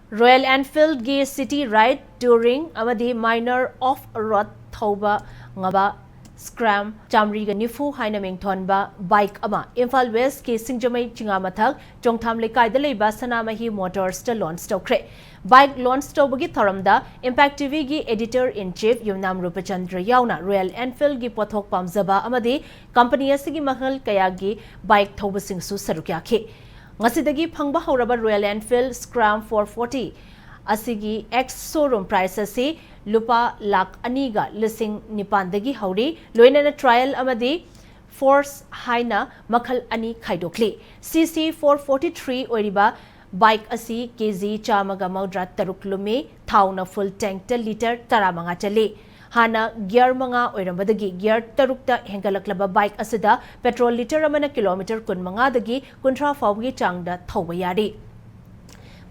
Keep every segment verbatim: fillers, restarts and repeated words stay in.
Royal Enfieldꯒꯤ City Ride, Touring ꯑꯃꯗꯤ Minor Off Road ꯊꯧꯕ ꯉꯝꯕ Scram ꯆꯥꯃꯔꯤꯒ ꯅꯤꯐꯨ ꯍꯥꯏꯅ ꯃꯤꯡꯊꯣꯟꯕ bike ꯑꯃ ꯏꯝꯐꯥꯜ Westꯀꯤ ꯁꯤꯡꯖꯃꯩ ꯆꯤꯉꯥ ꯃꯊꯛ ꯆꯣꯡꯊꯥꯝ ꯂꯩꯀꯥꯏꯗ ꯂꯩꯕ ꯁꯅꯥꯃꯍꯤ Motorsꯇ launch ꯇꯧꯈ꯭ꯔꯦ꯫ Bike launch ꯇꯧꯕꯒꯤ ꯊꯧꯔꯝꯗ Impact TVꯒꯤ Editor in Chief ꯌꯨꯝꯅꯥꯝ ꯔꯨꯄꯆꯟꯗ꯭ꯔ ꯌꯥꯎꯅ Royal Enfieldꯒꯤ ꯄꯣꯠꯊꯣꯛ ꯄꯥꯝꯖꯕ ꯑꯃꯗꯤ company ꯑꯁꯤꯒꯤ ꯃꯈꯜ ꯀꯌꯥꯒꯤ bike ꯊꯧꯕꯁꯤꯡꯁꯨ ꯁꯔꯨꯛ ꯌꯥꯈꯤ꯫ ꯉꯁꯤꯗꯒꯤ ꯐꯪꯕ ꯍꯧꯔꯕ Royal Enfieldꯒꯤ Scram four forty ꯑꯁꯤꯒꯤ ex showroom price ꯑꯁꯤ ꯂꯨꯄꯥ ꯂꯥꯈ ꯑꯅꯤꯒ ꯂꯤꯁꯤꯡ ꯅꯤꯄꯥꯟꯗꯒꯤ ꯍꯧꯔꯤ꯫ ꯂꯣꯏꯅꯅ trial ꯑꯃꯗꯤ force ꯍꯥꯏꯅ ꯃꯈꯜ ꯑꯅꯤ ꯈꯥꯏꯗꯣꯛꯂꯤ꯫ CC four forty three ꯑꯣꯏꯔꯤꯕ bike ꯑꯁꯤ KG ꯆꯥꯝꯃꯒ ꯃꯧꯗ꯭ꯔꯥ ꯇꯔꯨꯛ ꯂꯨꯝꯃꯤ, ꯊꯥꯎꯅ full tankꯇ litre ꯇꯔꯥꯃꯉꯥ ꯆꯜꯂꯤ꯫ ꯍꯥꯟꯅ gear ꯃꯉꯥ ꯑꯣꯏꯔꯝꯕꯗꯒꯤ gear ꯇꯔꯨꯛꯇ ꯍꯦꯟꯒꯠꯂꯛꯂꯕ bike ꯑꯁꯤꯗ petrol litre ꯑꯃꯅ kilometre ꯀꯨꯟꯃꯉꯥꯗꯒꯤ ꯀꯨꯟꯊ꯭ꯔꯥ ꯐꯥꯎꯕꯒꯤ ꯆꯥꯡꯗ ꯊꯧꯕ ꯌꯥꯔꯤ꯫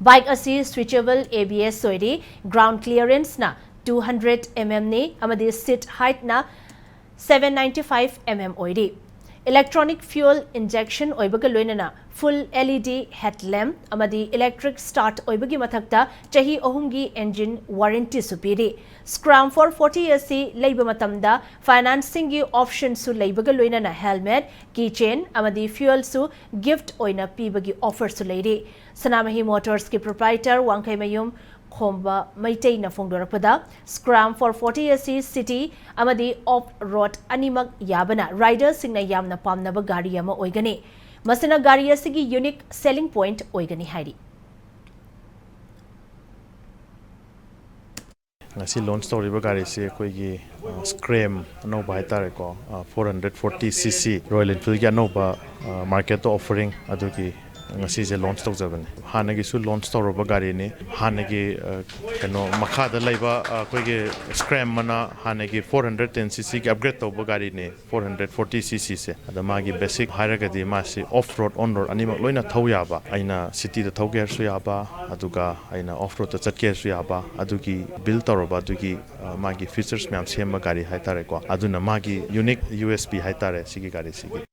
Bike ꯑꯁꯤ switchable ABS ꯑꯣꯏꯔꯤ, ground clearanceꯅ two hundred mmꯅꯤ ꯑꯃꯗꯤ seat heightꯅ seven ninety five mm ꯑꯣꯏꯔꯤ꯫ Electronic fuel injection ꯑꯣꯏꯕꯒ ꯂꯣꯏꯅꯅ full LED headlamp ꯑꯃꯗꯤ electric start ꯑꯣꯏꯕꯒꯤ ꯃꯊꯛꯇ ꯆꯍꯤ ꯑꯍꯨꯝꯒꯤ engine warrantyꯁꯨ ꯄꯤꯔꯤ꯫ Scram four forty ꯑꯁꯤ ꯂꯩꯕ ꯃꯇꯝꯗ financingꯒꯤ optionꯁꯨ ꯂꯩꯕꯒ ꯂꯣꯏꯅꯅ helmet, keychain ꯑꯃꯗꯤ fuelꯁꯨ gift ꯑꯣꯏꯅ ꯄꯤꯕꯒꯤ offerꯁꯨ ꯂꯩꯔꯤ꯫ ꯁꯅꯥꯃꯍꯤ Motorsꯀꯤ proprietor ꯋꯥꯡꯈꯩꯃꯌꯨꯝ ꯈꯣꯝꯕ ꯃꯩꯇꯩꯅ ꯐꯣꯡꯗꯣꯔꯛꯄꯗ, Scram four forty ꯑꯁꯤ city ꯑꯃꯗꯤ off road ꯑꯅꯤꯃꯛ ꯌꯥꯕꯅ riderꯁꯤꯡꯅ ꯌꯥꯝꯅ ꯄꯥꯝꯅꯕ ꯒꯥꯔꯤ ꯑꯃ ꯑꯣꯏꯒꯅꯤ꯫ ꯃꯁꯤꯅ ꯒꯥꯔꯤ ꯑꯁꯤꯒꯤ unique selling point ꯑꯣꯏꯒꯅꯤ ꯍꯥꯏꯔꯤ꯫ ꯉꯁꯤ launch ꯇꯧꯔꯤꯕ ꯒꯥꯔꯤꯁꯤ ꯑꯩꯈꯣꯏꯒꯤ Scram ꯑꯅꯧꯕ ꯍꯥꯏꯇꯥꯔꯦꯀꯣ, four hundred forty cc Royal Enfieldꯒꯤ ꯑꯅꯧꯕ marketꯇ offering ꯑꯗꯨꯒꯤ ꯉꯁꯤꯁꯦ launch ꯇꯧꯖꯕꯅꯤ꯫ ꯍꯥꯟꯅꯒꯤꯁꯨ launch ꯇꯧꯔꯕ ꯒꯥꯔꯤꯅꯤ꯫ ꯍꯥꯟꯅꯒꯤ ꯀꯩꯅꯣ ꯃꯈꯥꯗ ꯂꯩꯕ ꯑꯩꯈꯣꯏꯒꯤ Scramꯑꯅ ꯍꯥꯟꯅꯒꯤ four hundred ten ccꯒꯤ upgrade ꯇꯧꯕ ꯒꯥꯔꯤꯅꯤ꯫ Four hundred forty ccꯁꯦ ꯑꯗ ꯃꯥꯒꯤ basic ꯍꯥꯏꯔꯒꯗꯤ ꯃꯥꯁꯤ off road on road ꯑꯅꯤꯃꯛ ꯂꯣꯏꯅ ꯊꯧ ꯌꯥꯕ, ꯑꯩꯅ cityꯗ ꯊꯧꯒꯦ ꯍꯥꯏꯔꯁꯨ ꯌꯥꯕ, ꯑꯗꯨꯒ ꯑꯩꯅ off roadꯇ ꯆꯠꯀꯦ ꯍꯥꯏꯔꯁꯨ ꯌꯥꯕ, ꯑꯗꯨꯒꯤ build ꯇꯧꯔꯕ ꯑꯗꯨꯒꯤ ꯃꯥꯒꯤ features ꯃꯌꯥꯝ ꯁꯦꯝꯕ ꯒꯥꯔꯤ ꯍꯥꯏꯇꯥꯔꯦꯀꯣ꯫ ꯑꯗꯨꯅ ꯃꯥꯒꯤ unique USP ꯍꯥꯏꯇꯥꯔꯦ ꯁꯤꯒꯤ ꯒꯥꯔꯤꯁꯤꯒꯤ꯫